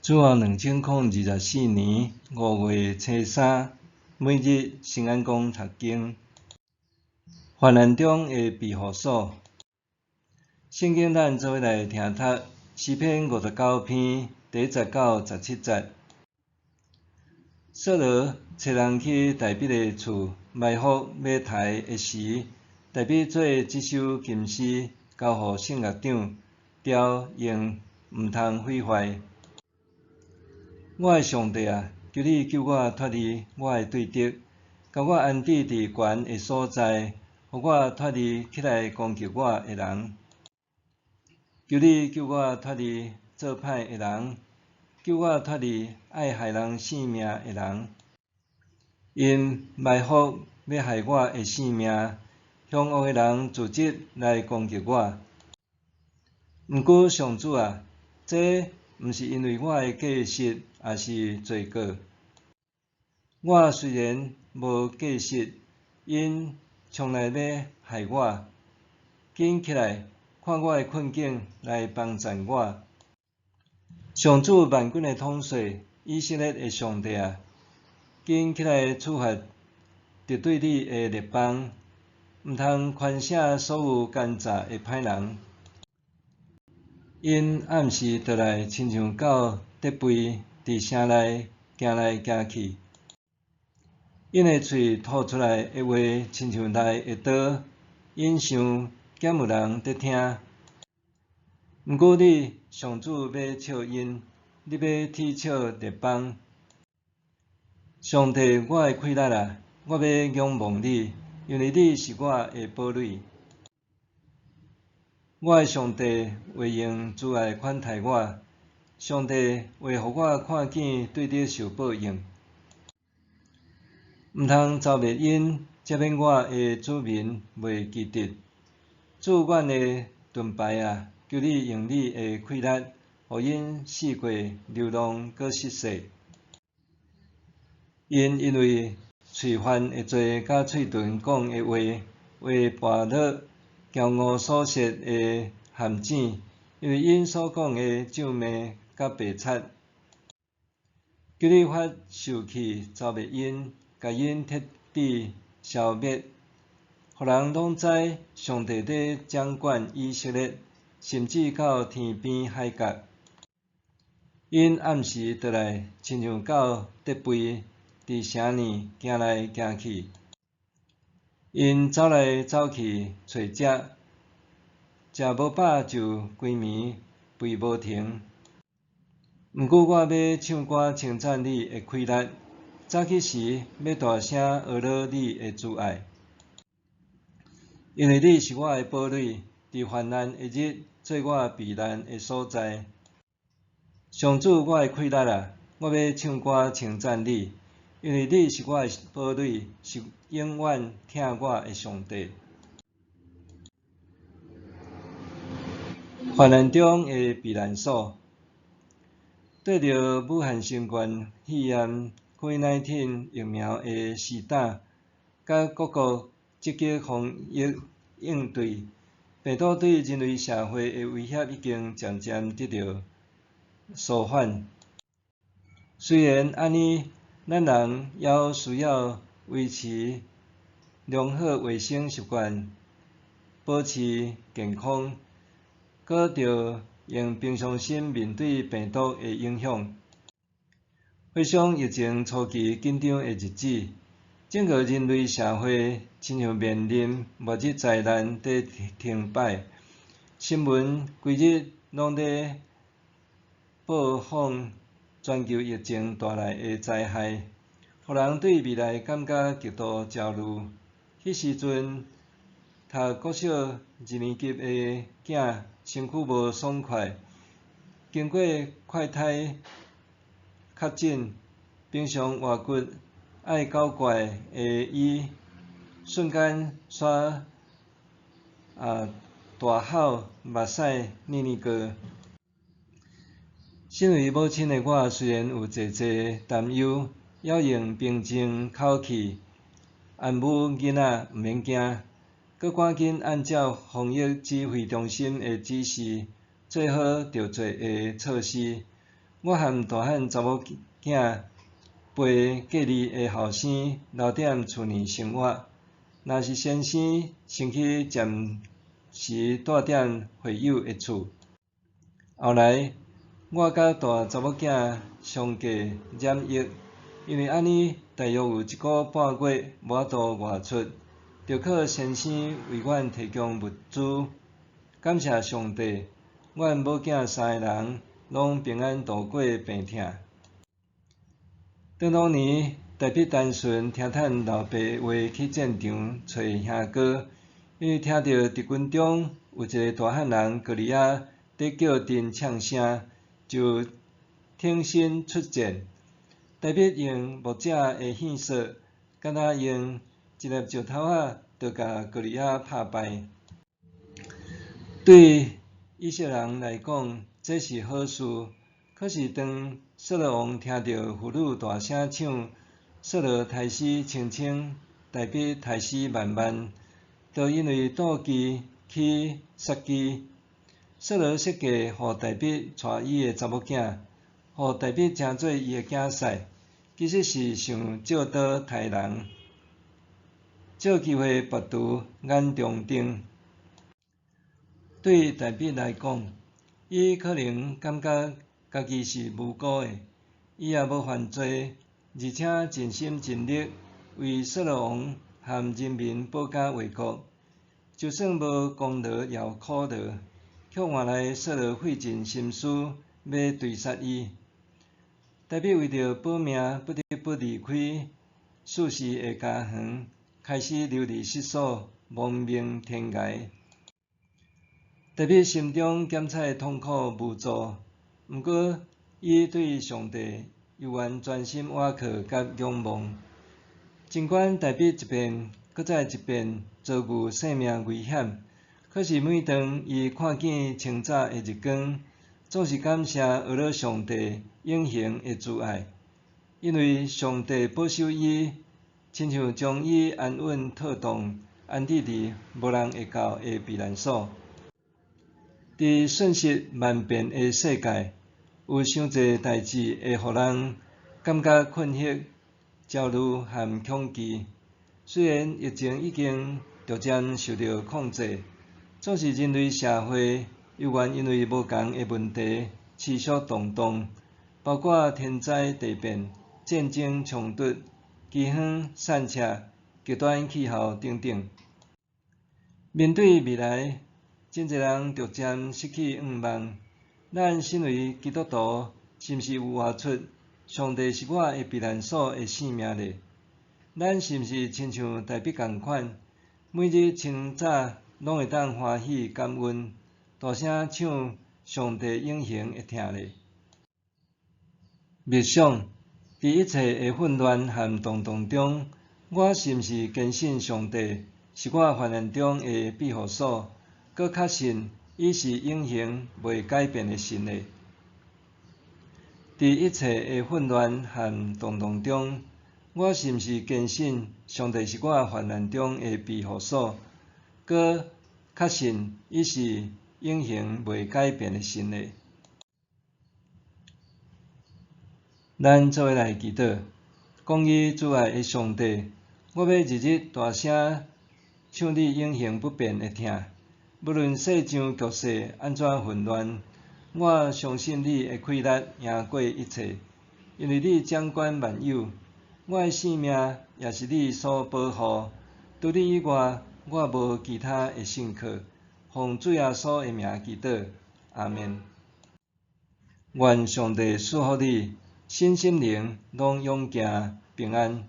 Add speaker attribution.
Speaker 1: 主後2024年5月初三，每日新安講讀經。患難中的庇護所。聖經咱做伙來聽讀詩篇59篇第一節到17節。掃羅差人去大衛的厝埋伏欲刣的時，大衛做這首金詩，交予聖樂長，調用毋通毀壞。我的上帝啊，求你救我脫離我的對敵，共我安置佇懸的所在，予我脫離起來攻擊我的人。求你救我脫離做歹的人，救我脫離愛害人性命的人。𪜶埋伏欲害我的性命，兇惡的人組織來攻擊我。毋過上主啊，這毋是因為我的過失，抑是罪過。我雖然無過失，𪜶衝來欲害我。緊起來，看我的困境來幫贊我。上主萬軍的統帥，以色列的上帝啊，緊起來處罰敵對你的列邦，毋通寬赦所有奸詐的歹人。𪜶暗時倒來，親像狗得肥，佇城內行來行去。𪜶的喙吐出來的話，親像利的刀，𪜶想敢有人佇聽？毋過你上主欲笑𪜶，你欲恥笑列邦。上帝，我的氣力啊，我欲仰望你，因為你是我的堡壘。我的上帝會用慈愛款待我，上帝會予我看見對你受報應。毋通剿滅𪜶，才免我的子民袂記得。主阮的盾牌啊，求你用你的氣力，予𪜶四界流浪閣失勢。𪜶因為喙犯的罪，佮喙唇講的話，會跋落驕傲所設的陷阱，因為𪜶所講的咒罵佮白賊。求你發受氣，剿滅𪜶，共𪜶徹底消滅，予人攏知上帝佇掌管以色列，甚至到天邊海角。𪜶暗時倒來，親像狗得肥，佇城內行來行去。𪜶走來走去揣食，食無飽就規暝吠無停。毋過我欲唱歌稱讚你的氣力，早起時欲大聲呵咾你的慈愛。因為你是我的堡壘，佇患難的日，做我避難的所在。上主，我的氣力啊，我欲唱歌稱讚你，因為你是我的堡壘，是永遠疼我的上帝。患難中的避難所，綴著武漢新冠肺炎 COVID-19 疫苗的施打，佮各國積極防疫應對，病毒對人類社會的威脅已經漸漸得到紓緩。雖然按呢，咱人猶需要維持良好衛生習慣，保持健康，閣著用平常心面對病毒的影響。回想疫情初期緊張的日子，整個人類社會親像面臨末日災難佇停擺，新聞規日攏咧報訪全球疫情帶來的災害，予人對未來感覺極度焦慮。彼時陣讀國小二年級的囝身軀無爽快，經過快篩確診，平常活骨愛搞怪的伊，瞬間煞大吼目屎膩膩過。身為母親的我，雖然有濟濟擔憂，猶用平靜口氣安撫囡仔毋免驚，閣趕緊按照防疫指揮中心的指示，做好著做的措施，我和大漢查某囝陪隔離的後生留踮厝內生活。若是先生先去暫時蹛踮會友的厝。後來，我佮大查某囝相繼染疫，因為按呢大約有一個半月無法度外出，著靠先生為阮提供物資。感謝上帝，阮母囝三个人攏平安度過病痛。當當年，大必單純聽趁老爸話去戰場揣兄哥，因為聽著敵軍中有一个大漢人歌利亞佇叫陣嗆聲，就挺身出戰。大必用牧者的獻索，敢若用一粒石頭仔，就共歌利亞拍敗。對以色列人來講，這是好事。可是當掃羅王聽著婦女大聲唱，掃羅刣死千千，大衛刣死萬萬，就因為妒忌起殺機。掃羅設計予大衛娶伊的查某囝，予大衛成做伊的囝婿，其實是想借刀刣人，藉機會拔除眼中釘。對大衛來講，伊可能感覺家己是無辜的，伊也無犯罪，而且盡心盡力為掃羅王和人民保家衛國，就算無功勞也有苦勞，卻換來掃羅費盡心思欲追殺伊。大衛為著保命，不得不離開舒適的家園，開始流離失所，亡命天涯。大衛心中感慨痛苦無助，毋過伊對上帝猶原專心倚靠佮仰望。儘管大衛一遍閣再一遍遭遇性命危險，可是每當伊看見清早的日光，總是感謝阿羅上帝永恆的慈愛，因為上帝保守伊，親像將伊安穩妥當安置佇無人會到的避難所。佇瞬息萬變的世界，有傷濟代誌會予人感覺困惑、焦慮和恐懼。雖然疫情已經逐漸受著控制，總是人類社會猶原因為無仝的問題持續動盪，包括天災地變、戰爭衝突、饑荒、散赤、極端氣候等等。面對未來，真濟人逐漸失去向望。咱身為基督徒，是毋是有活出上帝是我的避難所的生命呢？咱是毋是親像大衛仝款，每日清早攏會當歡喜感恩，大聲唱上帝永恆的疼呢？默想，佇一切的混亂和動盪中，我是毋是堅信上帝是我患難中的庇護所，閣確信伊是永恆袂改變的神呢？佇一切的混亂和動盪中，我是毋是堅信上帝是我患難中的庇護所，閣確信伊是永恆袂改變的神呢？咱做伙來祈禱，公義慈愛的上帝，我欲日日大聲唱你永恆不變的疼。無論世上局勢按怎混亂，我相信你的氣力贏過一切，因為你掌管萬有。我的性命也是你所保護，除你以外，我無其他的信靠。奉主耶穌的名祈禱，阿們。願上帝賜福你，身心靈攏勇健平安。